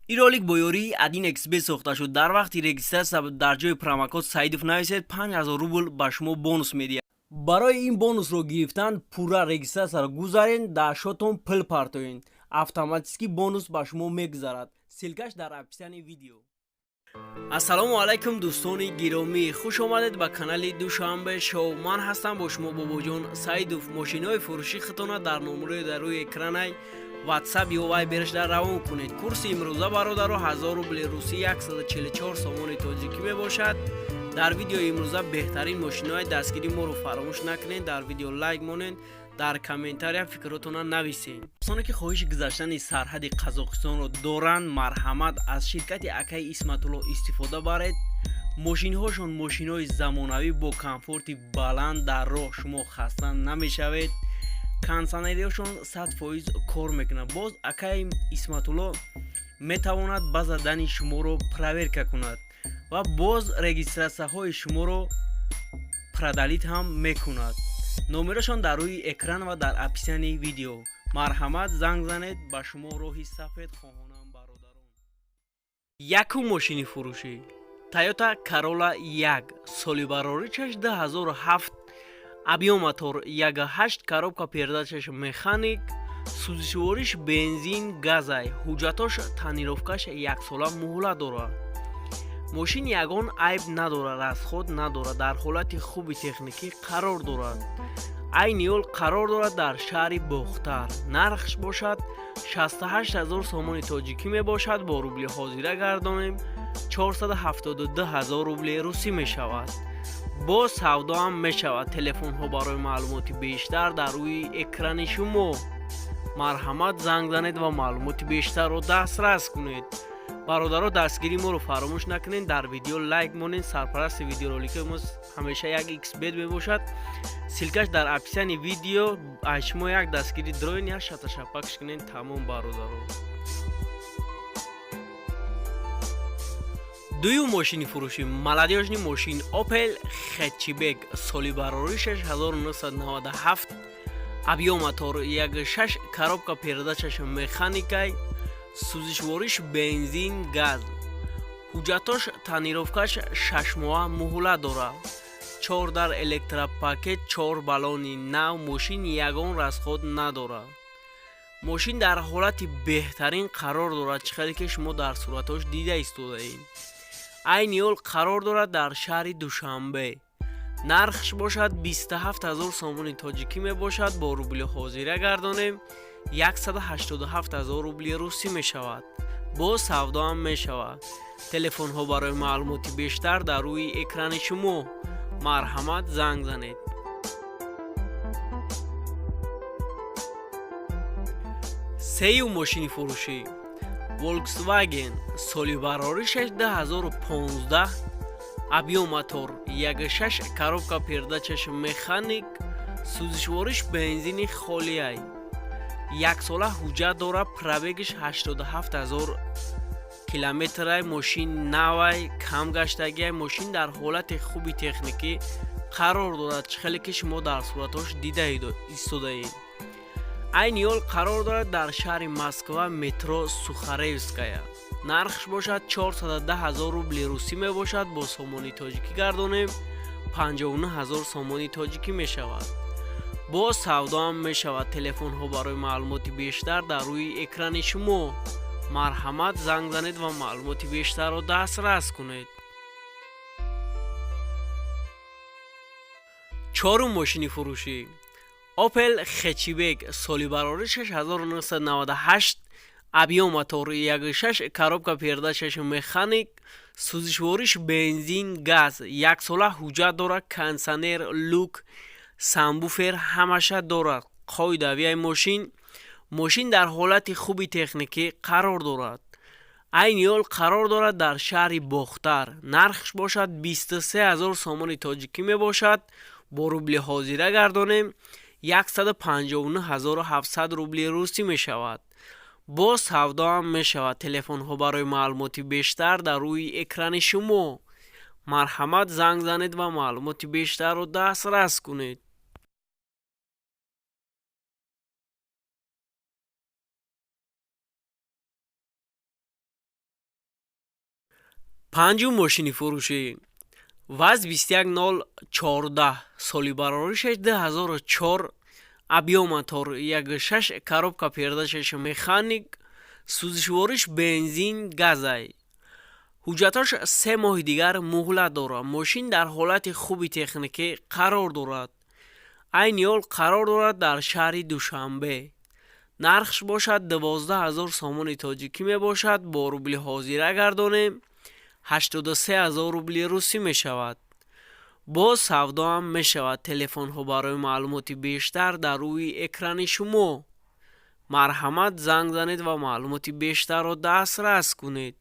Ин ролик бо ёрии 1xBet сохта шуд. Дар вақти регистрация дар ҷои промокод Саидов нависед, 5000 рубл ба шумо бонус медиҳад. Барои ин бонусро гирифтан пурра регистрация ро гузарен, дар счёт он пул партоен, автоматически бонус ба шумо мегузарад. Ссылка ш дар описании видео. Ассалому алайкум, дӯстони гиромӣ, хуш омадед ба канали Душанбе Шоу. Ман ҳастам бо шумо Бобоҷон Саидов. Мошинои фурӯшӣ худтона дар номерои дар рӯи экранай Ватсап ё Вайберш дар равон кунед. Курси имрӯза, бародаро, 1000 рубли русӣ 144 сомони тоҷикӣ мебошад. Дар видеои имрӯза беҳтарин мошинои дастгирӣ моро фаромӯш накунед, дар видео лайк монед, дар комментария фикротона нависед. Дӯстоне, ки хоҳиши гузаштани сарҳади Қазоқистонро доранд, марҳамат, аз ширкати акаи Исматулло истифода баред. Мошинҳошон мошинҳои замонавӣ бо комфорти баланд, дар роҳ шумо хаста намешавед. Кондитсионерҳошон 100% кор мекунад. Боз акаи Исматулло метавонад база данных шуморо проверка кунад ва боз регистрация ҳои шуморо продлить ҳам мекунад. Номерашон дар рӯи экран ва дар описании видео. Марҳамат, занг занед. Ба шумо роҳи сафед хоҳонам, бародарон. Якум мошини фурӯшӣ: Тойота Карола 1, соли бароричаш 2007, объём мотор 1,8, коробка передач аш механик, сӯзишвориш бензин газай, ҳуҷҷатош тонировка ш яксола муҳлат дорад. Мошин ягон айб надорад, расход надорад, дар ҳолати хуби техникӣ қарор дорад. Айни ҳол қарор дорад дар шаҳри Бохтар. Нархш бошад 68 ҳазор сомони тоҷикӣ мебошад. Бо рубли ҳозира гардонем, 472 ҳазор рубли русӣ мешавад. Боз савдоам мешавад. Телефонҳо барои маълумоти бештар дар рӯи экрани шумо. Марҳамат, занг занед ва маълумоти бештарро дастрас кунед. Бародаро, дастгирии моро фаромӯш накунед, дар видео лайк монед. Сарпарасти видеоролики мо ҳамеша 1xBet мебошад. Ссылка ш дар описании видео. Аз шумо як дастгири дроин, як шаташапакш кунед, тамом, бародаро. Дуюм мошини фурӯшӣ: молодёжный мошин Опел Хэтчбек, соли бароришаш 1997, объём мотор 1,6, коробка передач аш механикай, сӯзишвориш бензин газ, ҳуҷҷатош тонировка ш 6 моҳа муҳлат дорад. Чор дар электропакет, чор баллони нав, мошин ягон расход надорад. Мошин дар ҳолати беҳтарин қарор дорад, чӣ хеле ки шумо дар суратҳош дида истодаед. Айни ҳол қарор дорад дар шаҳри Душанбе. Нархш бошад 27 ҳазор сомони тоҷикӣ мебошад. Бо рубли ҳозира гардонем, 187 ҳазор рубли русӣ мешавад. Боз савдоам мешавад. Телефонҳо барои маълумоти бештар дар рӯи экрани шумо. Марҳамат, занг занед. Сеюм мошини фурӯшӣ: Volkswagen, соли бароришаш 2015, объём мотор 1,6, коробка передач аш механик, сӯзишвориш бензини холиай, яксола ҳуҷҷат дорад, пробег иш 87 ҳазор километрай, мошин навай, кам гаштагиай. Мошин дар ҳолати хуби техникӣ қарор дорад, чӣ хеле ки шумо дар суратҳош дида истодаед. Айни ҳол қарор дорад дар шаҳри Москва, метро Сухаревская. Нархш бошад 410 ҳазор рубли русӣ мебошад. Бо сомони тоҷикӣ гардонем, 59 ҳазор сомони тоҷикӣ мешавад. Боз савдоам мешавад. Телефонҳо барои маълумоти бештар дар рӯи экрани шумо. Марҳамат, занг занед ва маълумоти бештарро дастрас кунед. Чорум мошини фурӯшӣ: Опел Хэтчбек, соли бароришаш 1998, объём мотор 1,6, коробка передач аш механик, сӯзишвориш бензин газ, яксола ҳуҷҷат дорад, кондитсионер, люк, сабвуфер ҳамаша дорад, қоидавияи мошин. Мошин дар ҳолати хуби техникӣ қарор дорад. Айни ҳол қарор дорад дар шаҳри Бохтар. Нархш бошад 23 ҳазор сомони тоҷикӣ мебошад. Бо рубли ҳозира гардонем, 159 700 рубли русӣ мешавад. Боз савдоам мешавад. Телефонҳо барои маълумоти бештар дар рӯи экрани шумо. Марҳамат, занг занед ва маълумоти бештарро дастрас кунед. Панҷум мошини фурӯшӣ: ВАЗ 21014, соли бароришаш 2004, объём мотор 1,6, коробка передачаш механик, сӯзишвориш бензин, газай. Ҳуҷҷатош 3 моҳи дигар муҳлат дорад. Мошин дар ҳолати хуби техникӣ қарор дорад. Айни ҳол қарор дорад дар шаҳри Душанбе. Нархш бошад 12 000 сомони тоҷикӣ мебошад. Бо рубли ҳозира гардонем, 83 000 рубли русӣ мешавад. Боз савдоам мешавад. Телефонҳо барои маълумоти бештар дар рӯи экрани шумо. Марҳамат, занг занед ва маълумоти бештарро дастрас кунед.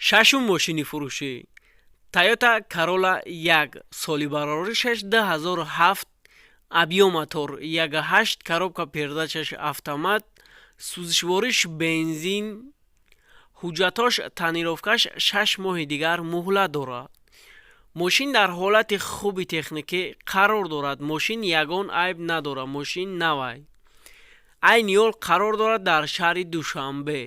Шашум мошини фурӯшӣ: Тойота Corolla 1, соли бароришаш 2007, объём мотор 1,8, коробка передачаш автомат, сӯзишвориш бензин. Ҳуҷҷатош тонировкаш 6 моҳи дигар муҳлат дорад. Мошин дар ҳолати хуби техникӣ қарор дорад. Мошин ягон айб надорад, мошин навай. Айни ҳол қарор дорад дар шаҳри Душанбе.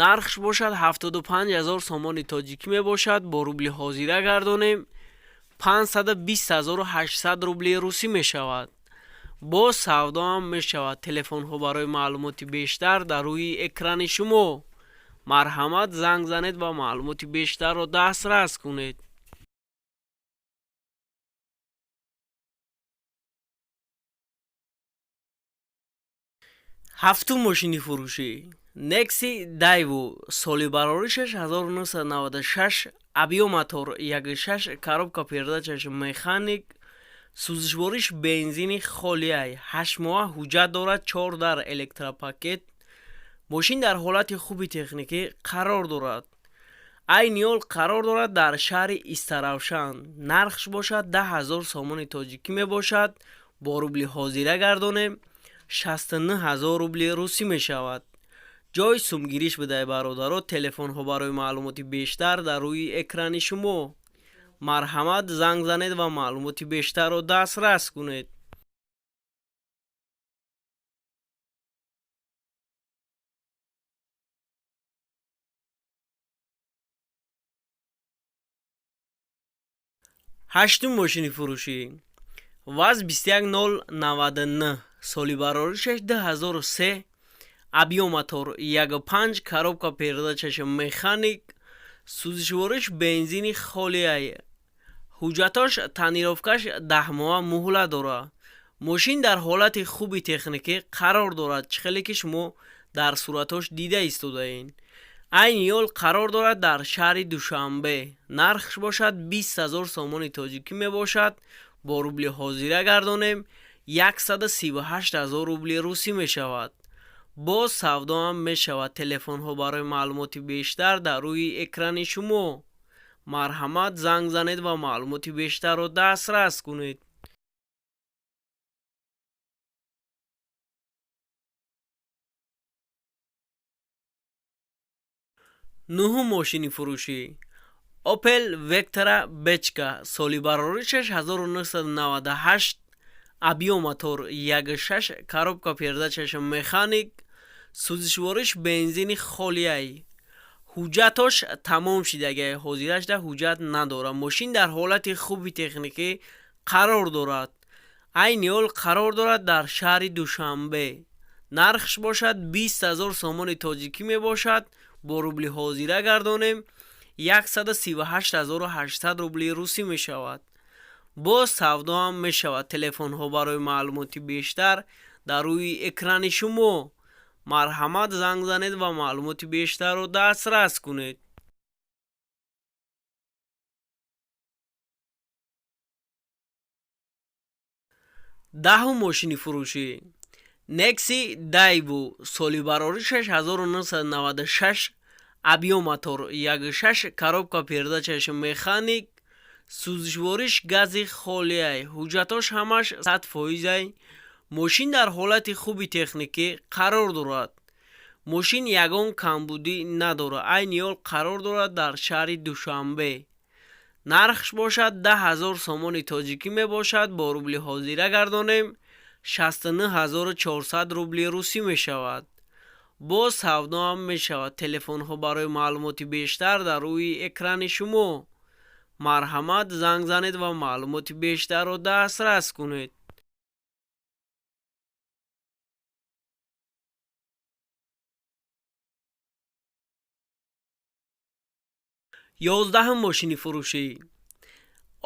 Нархш бошад 75 000 сомони тоҷикӣ мебошад. Бо рубли ҳозира гардонем, 520 800 рубли русӣ мешавад. Боз савдоам мешавад. Телефонҳо барои маълумоти бештар дар рӯи экрани шумо. Марҳамат, занг занед ва маълумоти бештарро дастрас кунед. Ҳафтум мошини фурӯшӣ: Некси Дайву, соли бароришаш 1996, объём мотор 1,6, коробка передачаш механик, сӯзишвориш бензини холиай, 8 моҳа ҳуҷҷат дорад, чор дар электропакет. Мошин дар ҳолати хуби техникӣ қарор дорад. Айни ҳол қарор дорад дар шаҳри Истаравшан. Нархш бошад 10 000 сомони тоҷикӣ мебошад. Бо рубли ҳозира гардонем, 69 000 рубли русӣ мешавад. Ҷои сумгириш бидай, бародаро. Телефонҳо барои маълумоти бештар дар рӯи экрани шумо. Марҳамат, занг занед ва маълумоти бештарро дастрас кунед. Ҳаштум мошини фурӯшӣ: ВАЗ 21099, соли бароришаш 2003, объём мотор 1,5, коробка передачаш механик, сӯзишвориш бензини холиай. Ҳуҷҷатош тонировкаш 10 моҳа муҳлат дорад. Мошин дар ҳолати хуби техникӣ қарор дорад, чӣ хеле ки шумо дар суратҳош дида истодаед. Айни ҳол қарор дорад дар шаҳри Душанбе. Нархш бошад 20 000 сомони тоҷикӣ мебошад. Бо рубли ҳозира гардонем, 138 000 рубли русӣ мешавад. Боз савдоам мешавад. Телефонҳо барои маълумоти бештар дар рӯи экрани шумо. Марҳамат, занг занед ва маълумоти бештарро дастрас кунед. Нуҳум мошини фурӯшӣ: Opel Vectra Бечка, соли бароришаш 1998, объём мотор 1,6, коробка передачаш механик, сӯзишвориш бензини холиай. Ҳуҷҷатош тамом шидагай, ҳозирашда ҳуҷҷат надорад. Мошин дар ҳолати хуби техникӣ қарор дорад. Айни ҳол қарор дорад дар шаҳри Душанбе. Нархш бошад 20 000 сомони тоҷикӣ мебошад. Бо рубли ҳозира гардонем, 138 800 рубли русӣ мешавад. Боз савдоам мешавад. Телефонҳо барои маълумоти бештар дар рӯи экрани шумо. Марҳамат, занг занед ва маълумоти бештарро дастрас кунед. Даҳум мошини фурӯшӣ: Некси Дайву, соли бароришаш 1996, объём мотор 1,6, коробка передачаш механик, сӯзишвориш гази холиай. Ҳуҷҷатош ҳамаш 100 фоизай. Мошин дар ҳолати хуби техникӣ қарор дорад. Мошин ягон камбудӣ надорад. Айни ҳол қарор дорад дар шаҳри Душанбе. Нархш бошад 10 000 сомони тоҷикӣ мебошад. Бо рубли ҳозира гардонем, 69 400 рубли русӣ мешавад. Боз савдо ҳам мешавад. Телефонҳо барои маълумоти бештар дар рӯи экрани шумо. Марҳамат, занг занед ва маълумоти бештарро дастрас кунед. 11-ум мошини фурӯшӣ: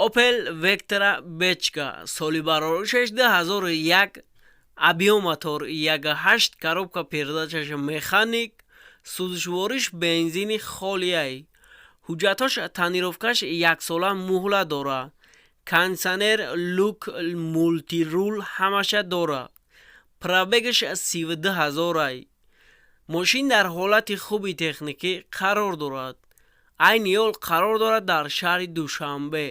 Опел Вектра Бечка, соли бароришаш 2001, объём мотор 1,8, коробка передачаш механик, сӯзишвориш бензини холиай. Ҳуҷҷатҳош, тонировкаш яксола муҳлат дорад. Кондитсионер, люк, мультируль ҳамаша дорад. Пробегаш 32 ҳазорай. Мошин дар ҳолати хуби техникӣ қарор дорад. Айни ҳол қарор дорад дар шаҳри Душанбе.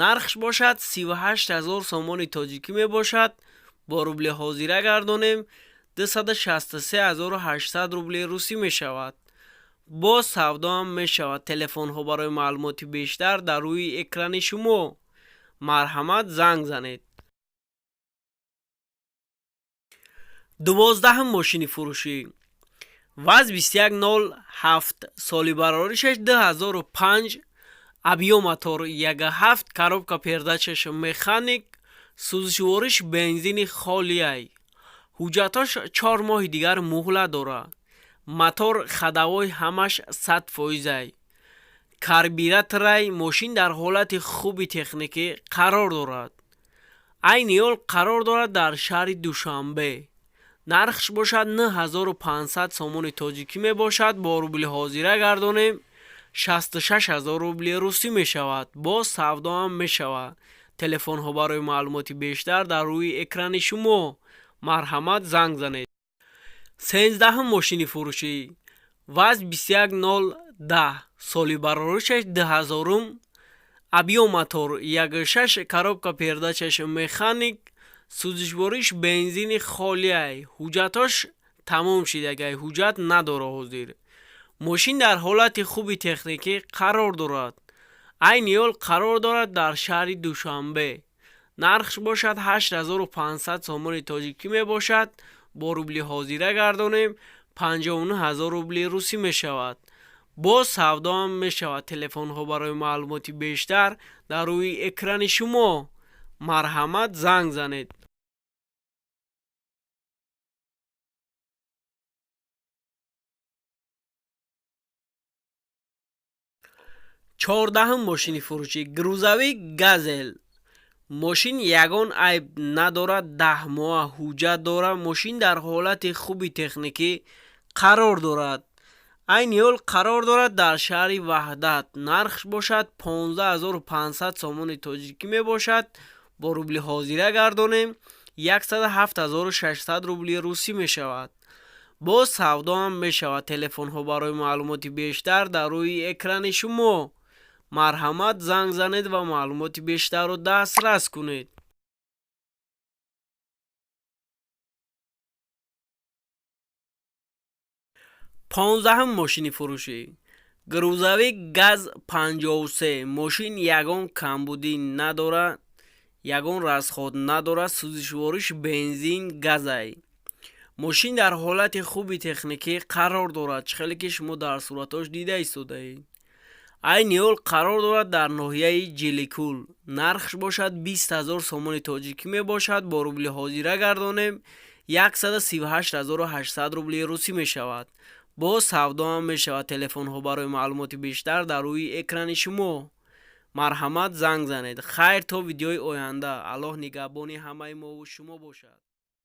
Нархш бошад 38 000 сомони тоҷикӣ мебошад. Бо рубли ҳозира гардонем, 263 800 рубли русӣ мешавад. Боз савдо ҳам мешавад. Телефонҳо барои маълумоти бештар дар рӯи экрани шумо. Марҳамат, занг занед. 12-ум мошини фурӯшӣ: ВАЗ 2107, соли бароришаш 2005, объём мотор 1,7, коробка передачаш механик, сӯзишвориш бензини холиай. Ҳуҷҷатҳош 4 моҳи дигар муҳлат дорад. Мотор, ходовой ҳамаш 100 фоизай. Карбюраторай. Мошин дар ҳолати хуби техникӣ қарор дорад. Айни ҳол қарор дорад дар шаҳри Душанбе. Нархш бошад 9500 сомони тоҷикӣ мебошад. Бо рубли ҳозира гардонем, 66 000 рубли русӣ мешавад. Боз савдо ҳам мешавад. Телефонҳо барои маълумоти бештар дар рӯи экрани шумо. Марҳамат, занг занед. 13-ум мошини фурӯшӣ: ВАЗ 21010, соли бароришаш 2000-ум, объём мотор 1,6, коробка передачаш механик, сӯзишвориш бензини холиай. Ҳуҷҷатҳош тамом шидагай, ҳуҷҷат надора ҳозир. Мошин дар ҳолати хуби техникӣ қарор дорад. Айни ҳол қарор дорад дар шаҳри Душанбе. Нархш бошад 8500 сомони тоҷикӣ мебошад. Бо рубли ҳозира гардонем, 59 000 рубли русӣ мешавад. Боз савдо ҳам мешавад. Телефонҳо барои маълумоти бештар дар рӯи экрани шумо. Марҳамат, занг занед. 14-ум мошини фурӯшӣ: грузовик Газел. Мошин ягон айб надорад, 10 моҳа ҳуҷҷат дорад. Мошин дар ҳолати хуби техникӣ қарор дорад. Айни ҳол қарор дорад дар шаҳри Ваҳдат. Нархш бошад 15 500 сомони тоҷикӣ мебошад. Бо рубли ҳозира гардонем, 107 600 рубли русӣ мешавад. Боз савдо ҳам мешавад. Телефонҳо барои маълумоти бештар дар рӯи экрани шумо. Марҳамат, занг занед ва маълумоти бештарро дастрас кунед. 15-ум мошини фурӯшӣ: грузовик ГАЗ 53. Мошин ягон камбудӣ надорад, ягон расход надорад. Сӯзишвориш бензин, газай. Мошин дар ҳолати хуби техникӣ қарор дорад, чӣ хеле ки шумо дар суратҳош дида истодаед. Айни ҳол қарор дорад дар ноҳияи Ҷиликул. Нархш бошад 20 000 сомони тоҷикӣ мебошад. Бо рубли ҳозира гардонем, 138 800 рубли русӣ мешавад. Боз савдо ҳам мешавад. Телефонҳо барои маълумоти бештар дар рӯи экрани шумо. Марҳамат, занг занед. Хайр, то видеои оянда. Аллоҳ нигаҳбони ҳамаи мову шумо бошад.